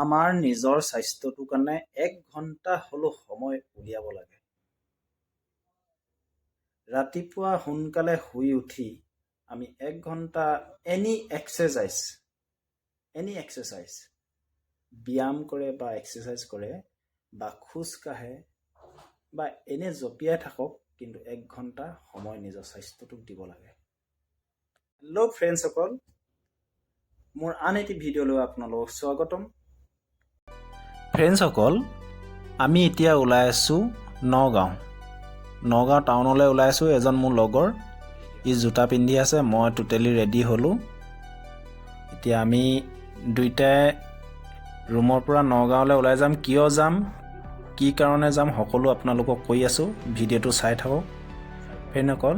আমাৰ নিজৰ স্বাস্থ্যটোৰ কাৰণে এক ঘণ্টা হ'লেও সময় উলিয়াব লাগে। ৰাতিপুৱা সোনকালে শুই উঠি আমি এক ঘণ্টা এনি এক্সাৰচাইজ, ব্যায়াম কৰে বা এক্সাৰচাইজ কৰে বা খোজ কাঢ়ে বা এনে জঁপিয়াই থাকক, কিন্তু এক ঘণ্টা সময় নিজৰ স্বাস্থ্যটোক দিব লাগে। হেল্ল' ফ্ৰেণ্ডছসকল, মোৰ আন এটি ভিডিঅ'লৈ আপোনালোকক স্বাগতম। ফ্ৰেণ্ডছসকল, আমি এতিয়া ওলাই আছোঁ নগাঁও নগাঁও টাউনলৈ ওলাই আছোঁ। এজন মোৰ লগৰ, ই জোতা পিন্ধি আছে, মই টোটেলি ৰেডি হ'লোঁ। এতিয়া আমি দুইটাই ৰুমৰ পৰা নগাঁৱলৈ ওলাই যাম। কিয় যাম, কি কাৰণে যাম, সকলো আপোনালোকক কৈ আছোঁ। ভিডিঅ'টো চাই থাকক। ফ্ৰেণ্ডসকল,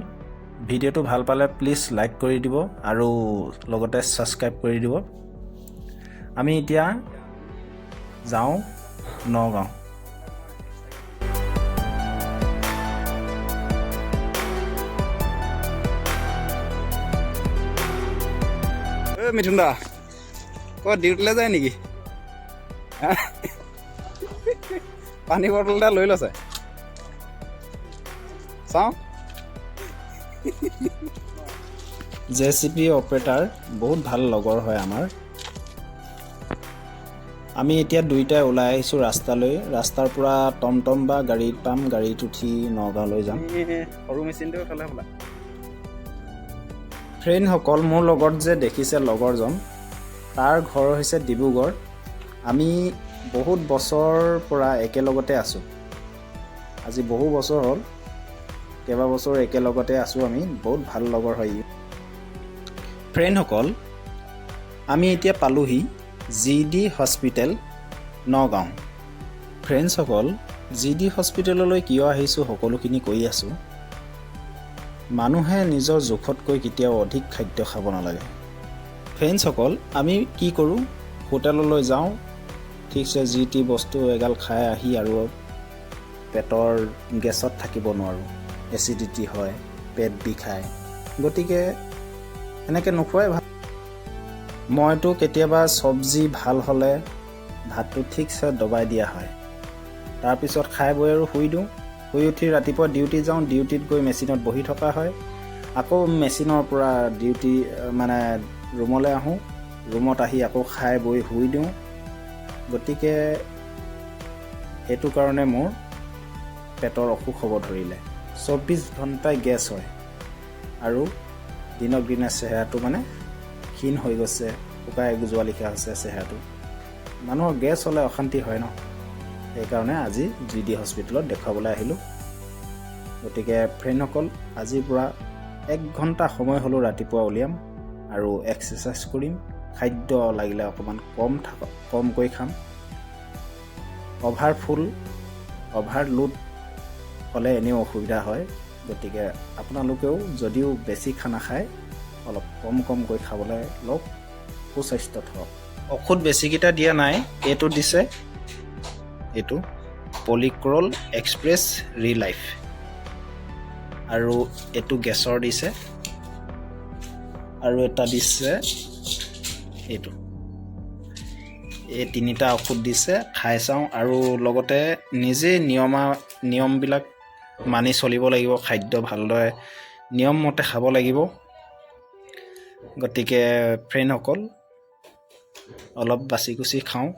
ভিডিঅ'টো ভাল পালে প্লিজ লাইক কৰি দিব আৰু লগতে ছাবস্ক্ৰাইব কৰি দিব। আমি এতিয়া যাওঁ নগাঁও। ঐ মিথুন দা, ক'ত ডিউটিলৈ যায় নেকি? হা? পানী বটল এটা লৈ লৈছে চাওঁ। জেচিবি অপাৰেটাৰ, বহুত ভাল লগৰ হয় আমাৰ। আমি এতিয়া দুইটাই ওলাই আহিছোঁ ৰাস্তালৈ। ৰাস্তাৰ পৰা টমটম বা গাড়ীত পাম, গাড়ীত উঠি নগাঁৱলৈ যাম। এই সৰু মেচিনটো ফালে হ'বলা। ফ্ৰেণ্ডসকল, মোৰ লগত যে দেখিছে লগৰজন, তাৰ ঘৰ হৈছে ডিব্ৰুগড়। আমি বহুত বছৰৰ পৰা একেলগতে আছোঁ। আজি বহু বছৰ হ'ল, কেইবাবছৰ একেলগতে আছোঁ আমি। বহুত ভাল লগৰ হয় ই। ফ্ৰেণ্ডসকল, আমি এতিয়া পালোহি জি ডি হস্পিটেল, নগাঁও। ফ্ৰেণ্ডছসকল, জি ডি হস্পিটেললৈ কিয় আহিছোঁ, সকলোখিনি কৈ আছোঁ। মানুহে নিজৰ জোখতকৈ কেতিয়াও অধিক খাদ্য খাব নালাগে। ফ্ৰেণ্ডছসকল, আমি কি কৰোঁ? হোটেললৈ যাওঁ, ঠিকছে যি টি বস্তু এগাল খাই আহি আৰু পেটৰ গেছত থাকিব নোৱাৰোঁ, এচিডিটি হয়, পেট বিষায়। গতিকে এনেকৈ নোখোৱাই ভাল। মইতো কেতিয়াবা চব্জি ভাল হ'লে ভাতটো ঠিকছে দবাই দিয়া হয়। তাৰপিছত খাই বৈ আৰু শুই দিওঁ। শুই উঠি ৰাতিপুৱা ডিউটি যাওঁ। ডিউটিত গৈ মেচিনত বহি থকা হয়। আকৌ মেচিনৰ পৰা ডিউটি মানে ৰুমলৈ আহোঁ। ৰুমত আহি আকৌ খাই বৈ শুই দিওঁ। গতিকে সেইটো কাৰণে মোৰ পেটৰ অসুখ হ'ব ধৰিলে। 24 ঘণ্টাই গেছ হয় আৰু দিনক দিনে চেহেৰাটো মানে ক্ষীণ হৈ গৈছে, শুকাই যোৱা লিখা হৈছে চেহেৰাটো। মানুহৰ গেছ হ'লে অশান্তি হয় ন? সেইকাৰণে আজি জি ডি হস্পিটেলত দেখুৱাবলৈ আহিলোঁ। গতিকে ফ্ৰেণ্ডসকল, আজিৰ পৰা এক ঘণ্টা সময় হ'লেও ৰাতিপুৱা উলিয়াম আৰু এক্সাৰচাইজ কৰিম। খাদ্য লাগিলে অকণমান কম থাকক, কমকৈ খাম। অভাৰ ফুল, অভাৰ লোড হ'লে এনেও অসুবিধা হয়। গতিকে আপোনালোকেও যদিও বেছি খানা খায়, অলপ কম কমকৈ খাবলৈ লওক, সুস্বাস্থ্য থাকক। ঔষধ বেছিকেইটা দিয়া নাই। এইটো দিছে, এইটো পলিক্ৰল এক্সপ্ৰেছ ৰিলাইফ আৰু এইটো গেছৰ দিছে আৰু এটা দিছে এইটো। এই তিনিটা ঔষধ দিছে, খাই চাওঁ। আৰু লগতে নিজে নিয়মবিলাক মানি চলিব লাগিব। খাদ্য ভালদৰে নিয়মমতে খাব লাগিব। গতিকে ফ্ৰেণ্ডসকল, অলপ বাচি কুচি খাওঁ,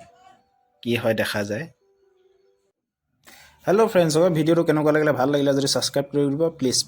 কি হয় দেখা যায়। হেল্ল' ফ্ৰেণ্ডছ, ভিডিঅ'টো কেনেকুৱা লাগিলে? ভাল লাগিলে যদি ছাবস্ক্ৰাইব কৰি দিব প্লিজ।